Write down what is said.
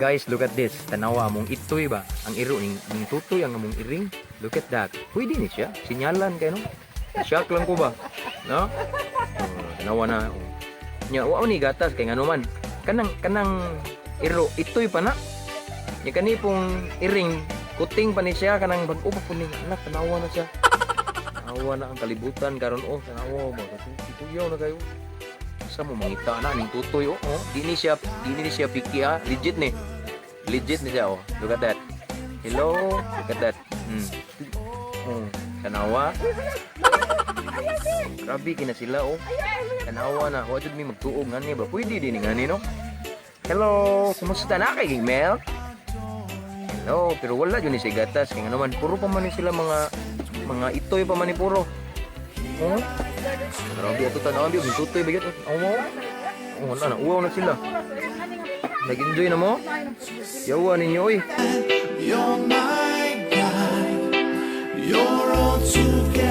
Guys, look at this. Tanawa among itoy ba? Ang iro ning tutoy ang among iring. Look at that. Pwede ni siya. Sinyalan kay, no? Shock lang ko ba? No? Oh, tanawa na. Oh. Nya wa ni gatas kay ngano man. Kanang iro itoy pa na. Nya kani pong iring kuting pa ni siya, kanang bag-o pa po ni anak, tanawa na siya. Tanawa na ang kalibutan karon, oh, tanawa ba? Tuyaw na kayo. Sa mo mangita na ning tutoy, oh. Di ni siya piki, ah. Legit ni. Legit ni siya, oh. Look at that. Hello, look at that. Oh, tanawa. Grabe kina sila, oh. Tanawa na, wa jud mi magtuog ngani ba? Pwede din ngani, no? Hello, kumusta na kay Mel? Hello, pero wala jud ni siya gatas kay ngano man puro pa man ni sila mga itoy pa man ni puro. Oh. Grabe ato, tanawa bi tutoy ba gyud? Oh. Oh, wala na, uwaw na sila. Nag-enjoy na mo? Yawa ninyo, oy. You're my guide. You're all together.